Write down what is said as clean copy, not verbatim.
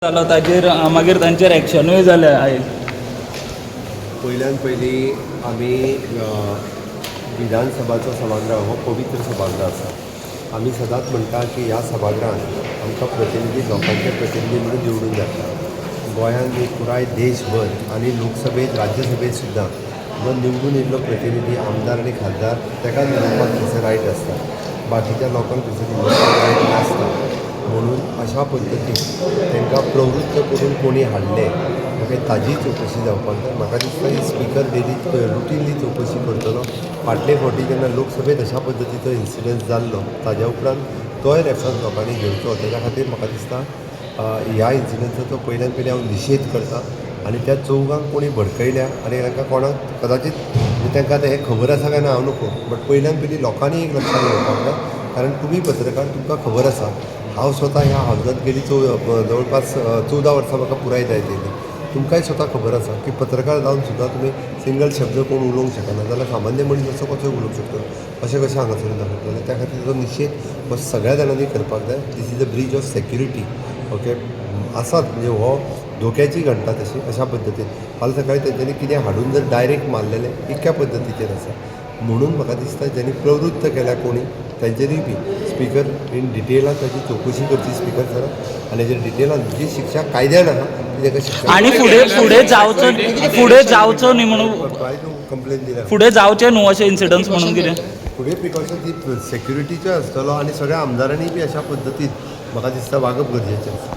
जालो ताजेर मागीर तांचेर एक्शनूय जालें आयज. पयल्यान पयलीं आमी विधानसभाचो सभागृह हो पवित्र सभागृह आसा. आमी सदांच म्हणटा की ह्या सभागृहांत आमकां प्रतिनिधी, लोकांचे प्रतिनिधी म्हणून निवडून धाडटा. गोंयांत न्ही, पुराय देशभर आनी लोकसभेत, राज्यसभेत सुद्दां जो निवडून येयल्लो प्रतिनिधी, आमदार आनी खासदार, ताकाच उलोवपाक थंयसर रायट आसता. बाकीच्या लोकांक थंयसर उलोवपाक रायट नासता. म्हणून अशा पद्दतीन तांकां प्रवृत्त करून कोणी हाडले, ओके, ताजी चवकशी जावपाक जाय. म्हाका दिसता ही स्पिकर डेली रुटीनली चवकशी करतलो. फाटले फावटी जेन्ना लोकसभेत अशा पद्दतीचो इन्सिडंट जाल्लो, ताज्या उपरांत तोय रेफरन्स लोकांनी घेवचो. ताज्या खातीर म्हाका दिसता ह्या इन्सिडंटाचो पयल्यान पयलीं हांव निशेध करता आनी त्या चौगांक कोणी भडकयल्या आनी तांकां कोणाक कदाचित म्हणजे तांकां आतां हें खबर आसा काय ना हांव नको, बट पयल्यान पयलीं लोकांनी एक लक्षांत घेवपाक जाय, कारण तुमी पत्रकार, तुमकां खबर आसा. हांव स्वता ह्या हावजांत गेली जवळपास 14 वर्सां म्हाका पुराय जायत येयली. तुमकांय स्वता खबर आसा की पत्रकार जावन सुद्दां तुमी सिंगल शब्द कोण उलोवंक शकना जाल्यार सामान्य मनीस असो कसो उलोवंक शकतलो? अशें कशें हांगासर दाखयतलें? त्या खातीर ताजो निशेध हो सगळ्या जाणांनी करपाक जाय. This is a breach of security, okay, आसात. म्हणजे हो धोक्याची घंटा तशी. अशा पद्दतीन फाल्यां सकाळी तेंच्यांनी कितें हाडून जर डायरेक्ट मारलेलें इतक्या पद्दतीचेर आसा. म्हणून म्हाका दिसता ज्यांनी प्रवृत्त केल्या कोणी, तेंचेरूय बी स्पिकर इन डिटेलान ताची चवकशी करची स्पिकर सरान आनी हेजेर डिटेलान जी शिक्षा कायद्यान आहा ती ताका शिक्षा. आनी फुडें फुडें जावचो न्ही म्हणून कंप्लेन दिल्या. फुडें जावचें न्हू अशें इन्सिडंट्स म्हणून कितें? फुडें प्रिकॉशन ती सेक्युरिटीचो आसतलो आनी सगळ्या आमदारांनी बी अशा पद्दतीन म्हाका दिसता वागप गरजेचें आसा.